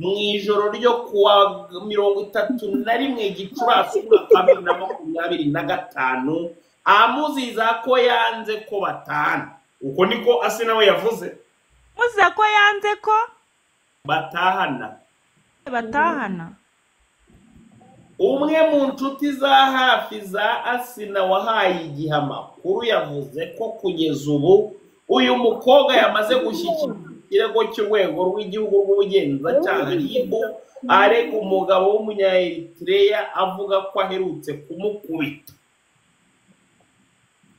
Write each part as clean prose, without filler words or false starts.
Mu ijoro ryo kuwa 31 Gicurasi umwaka wa 2025, amuziza ko yanze ko batahana. Uko niko Asina we yavuze. Muziza ko yanze ko batahana. Batahana. Umwe mu nshuti za hafi za Asina wahaye Igihe amakuru yavuze ko kugeza ubu uyu mukobwa yamaze gushyikiriza ikirego cy'urwego rw'igihugu rw'ubugenzacyaha RIB, arega umugabo w'umunya-Eritrea avuga ko aherutse kumukubita.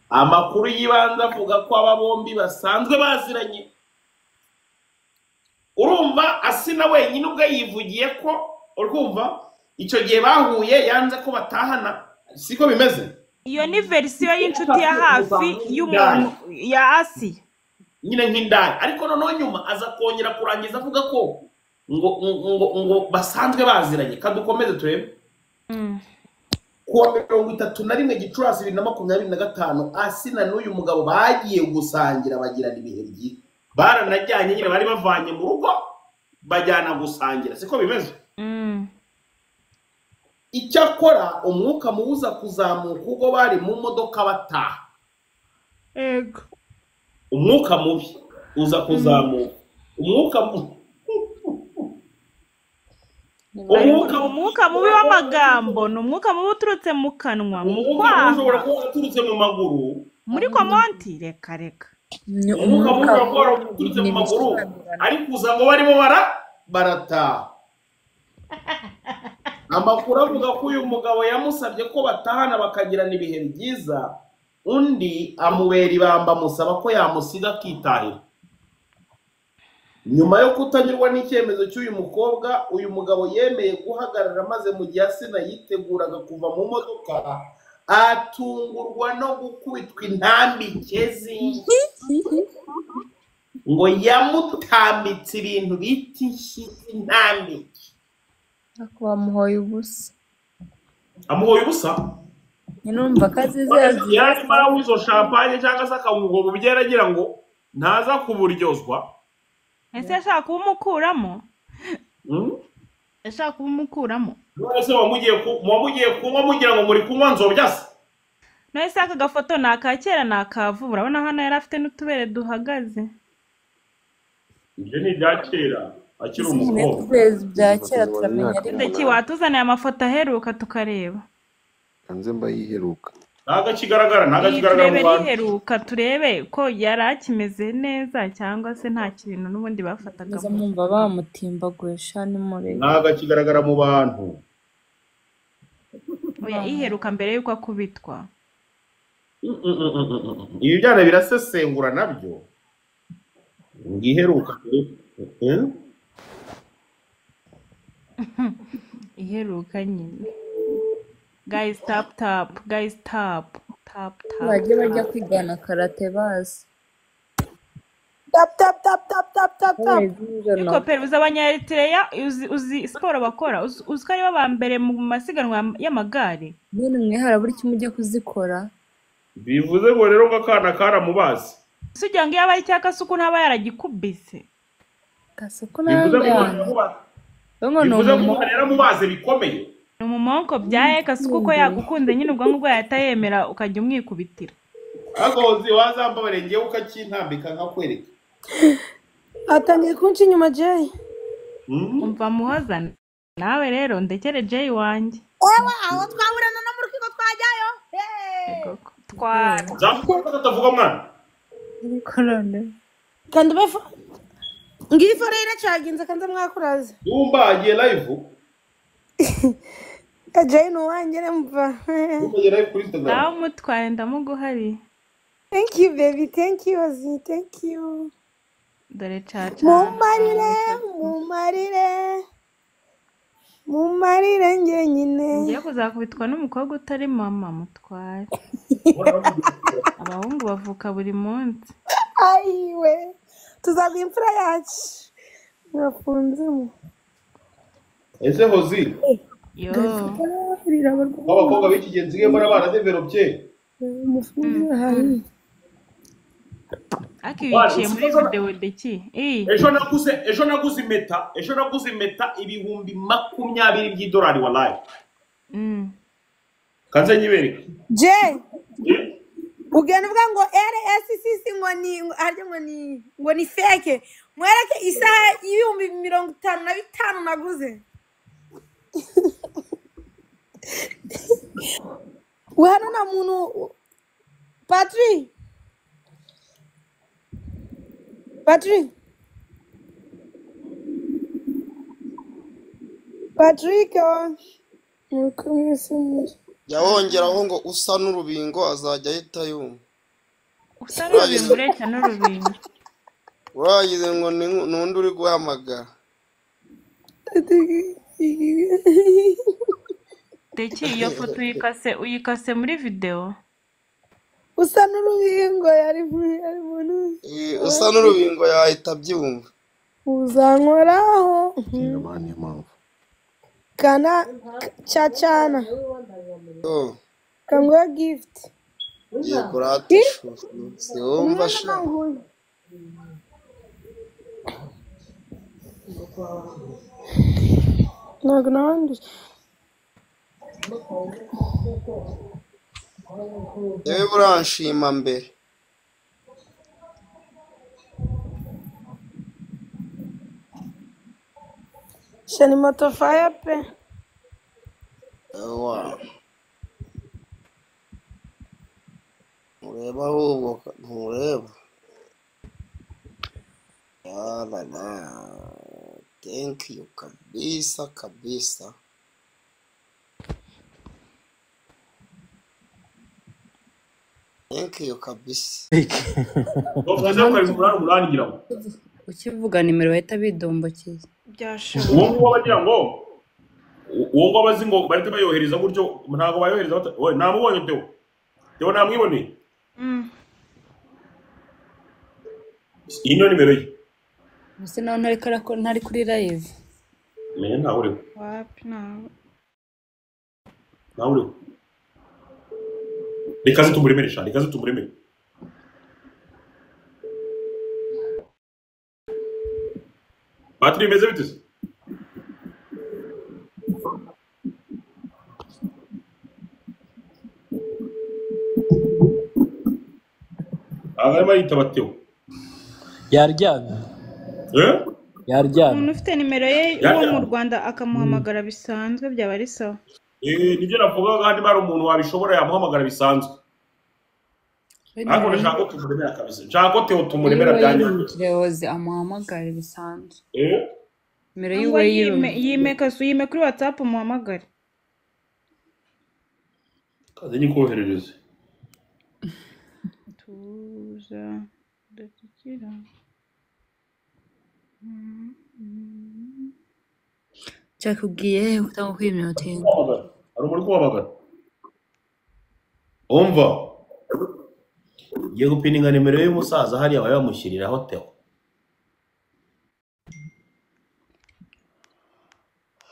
Amakuru y'ibanze avuga ko aba bombi basanzwe baziranye. Urumva Asina wenyine ubwe yivugiye ko, urumva icyo gihe bahuye yanze ko batahana, siko bimeze? Iyo ni version y'inshuti ya hafi y'umuntu ya Asiya nyine nk'indaya, ariko noneho nyuma aza kongera kurangiza avuga ko ngo ngo ngo basanzwe baziranye. Kadukomeze turebe. Kuwa 31 Gicurasi 2025, Asina n'uyu mugabo bagiye gusangira bagirana ibihe byiza. Baranajyanye nyine, bari bavanye mu rugo bajyana gusangira, siko bimeze? Icyakora umwuka mubuza kuzamuka ubwo bari mu modoka bataha. Ego. Umwuka mubi uza kuzamuka. Umwuka Umwuka mubi w'amagambo ni umwuka mubi uturutse mu kanwa, mu kwaha, ushobora kuba uturutse mu maguru, muri komonti. Reka reka. Umwuka mubi ushobora kuba uturutse mu maguru, ariko uza ngo barimo barataha. Amakuru avuga ko uyu mugabo yamusabye ko batahana bakagirana ibihe byiza, undi amubera ibamba amusaba ko yamusiga akitahira. Nyuma yo kutanyurwa n'icyemezo cy'uyu mukobwa, uyu mugabo yemeye guhagarara, maze mu gihe Asina yiteguraga kuva mu modoka atungurwa no gukubitwa intambike z'inshyi. Ngo yamutambitse ibintu bita inshyi z'intambike. Bamuhoye ubusa. Amuhoye ubusa? Nyine urumva ko azize yazize. Yarimo aranywa izo champagne cyangwa se akanywa ubwo bubyera agira ngo ntaza kuburyozwa. Ese yashaka kubumukuramo? Yashaka kubumukuramo. None se wamugiye kunywa mugira ngo muri kunywa nzobya se? None se aka gafoto ni aka kera ni aka vuba? Urabona hano yari afite n'utubere duhagaze. Ibyo ni ibya kera akiri umukobwa. Bya kera turamenya ari. Ndeki watuzaniye amafoto aheruka tukareba. Kanze mba yiheruka. Ntago kigaragara, ntago kigaragara mu bantu. Iheruka turebe ko yari akimeze neza cyangwa se nta kintu n'ubundi bafataga. Nza mwumva bamutimbaguye shani mure. Ntago kigaragara mu bantu. Oya iheruka mbere yuko akubitwa. Ibi byana birasesengura nabyo. Ngiheruka. Iheruka nyine. Guys tap tap, guys tap tap tap. Bajye bajya kwigana karate bazi. Tap tap tap tap tap tap tap. Ariko Peru uzi abanya-Eritrea uzi siporo bakora, uzi ko aribo ba mbere mu masiganwa y'amagare. None mwe harabura iki mujye kuzikora? Bivuze ngo rero ngo akana karamubazi. Se ugira ngo iyo aba ari cya Kasuku ntaba yaragikubise. Kasuku bivuze ngo yaramubaze bikomeye. Umumonko byaye Kasuku ko yagukunze nyine ubwo ngubwo yatayemera ukajya umwikubitira. Agozi wazambabare ngiye ukakintambika nkakwereka. Atangiye kunca inyuma Jay. Umva Muhoza nawe rero ndekere Jay wanjye. Ewa aho twaburana no mu rukiko twajyayo. Twara. Zamuko katavuga mwana. Korone. Kandi befo ngifo rero cyagenze kanze mwakuraze. Dumba agiye live. Jay no wanjye mva. Nawe umutware ndamuguhari. Thank you baby, thank you Azi, thank you. Dore caca. Mumarire, mumarire. Mumarire njye nyine. Ngiye kuzakubitwa n'umukobwa utari mama mutware. Abahungu bavuka buri munsi. Ayiwe. Tuzaguha imfura yacu. Mwafunzemo. Ese Hozi. Yo. Abakobwa b'iki gihe nsigaye mbona baradevelopye. Ariko Wari, ibiciye uzi muri ko videwo deki. Ejo naguze impeta, ejo naguze impeta 20,000 by'idolari wallahi. Kanze nyibereke. Je, Eh? ugenda uvuga ngo RSCC ngo ni harya ngo ni fake. Mwereke isaha y'55,000 naguze. We hano nta muntu. Patrick, Patrick, Patrick, oh. Nuko mwese muri. Jya wongeraho ngo usa n'urubingo azajya ahita yumva. Usa n'urubingo ureshya n'urubingo. Uragize ngo ni n'undi uri guhamagara. Deki, iyo foto uyikase muri videwo. Usa n'urubingo yari yari muntu. Usa n'urubingo yahita abyumva. Uzankoraho. Tinda mani niyo mpamvu. Kana cacana. Oh, Kanguha gift. yego rata shu. Siwumva Umwana sha. nguyu. Ntabwo nawanduje. Yewe buranshima mbere. Shani moto fire pe. Ewa. Ntureba ahubwo ntureba. La la la. Thank you kabisa kabisa. Thank you kabisa. 0788 ngira ngo. Ukivuga nimero bahita bidombokiza. Uwo Byashoboka. nguwo bagira ngo uwo nguwo abazi ngo bahita bayohereza gutyo, ntabwo bayohereza we namubonye Theo. Theo namwiboneye. Iyi niyo nimero ye. Mbese nawe ntari kuri live. Menya ntawe uriho. Wapi nawe. Ntawe uriho. Reka zitumuremere sha, reka zitumuremere. Batiri imeze bite se? Aha arimo aritaba Theo. Yaryamye. Eh? Yaryamye. Umuntu ufite nimero ye wo mu Yaryamye. Rwanda akamuhamagara bisanzwe byaba ari sawa. Nibyo navugaga, niba hari umuntu wabishobora yamuhamagara bisanzwe. We Ariko nimero ndashaka ko tumuremera kabisa. Nshaka ko Theo tumuremera yiwe byanjye. yirumkirehoze amuhamagare bisanzwe. Eh? Nimero Cyangwa yiwe yime yirumkirehoze. yime kasu yime kuri WhatsApp umuhamagare. Kaze nyikoherereze. Tuza udakikira. Cyakubwiye he utanga kwimyotinga. Guhamagara. Hari umuntu uri kuhamagara. Umva. Ngiye gupininga nimero y'umusaza hariya bari bamushyiriraho Theo.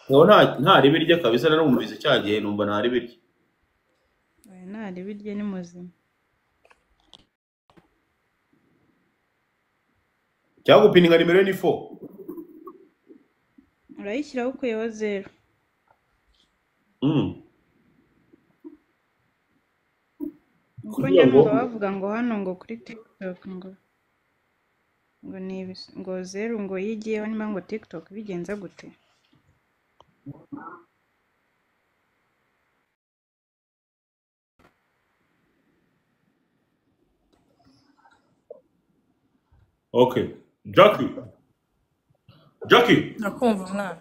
Theo nta ribi rye kabisa, narumvise cya gihe numva nta ribi rye. Oya ntarebe irye ni muzima. Cyangwa gupininga nimero ye ni 4. Urayishyiraho ukuyeho 0. Uko Kugira njya ngo numva bavuga ngo hano ngo kuri TikTok ngo ni ngo 0 ngo yigiyeho niba ngo TikTok bigenza gute? Okay. Jackie. Jackie, Ndakumva mwana.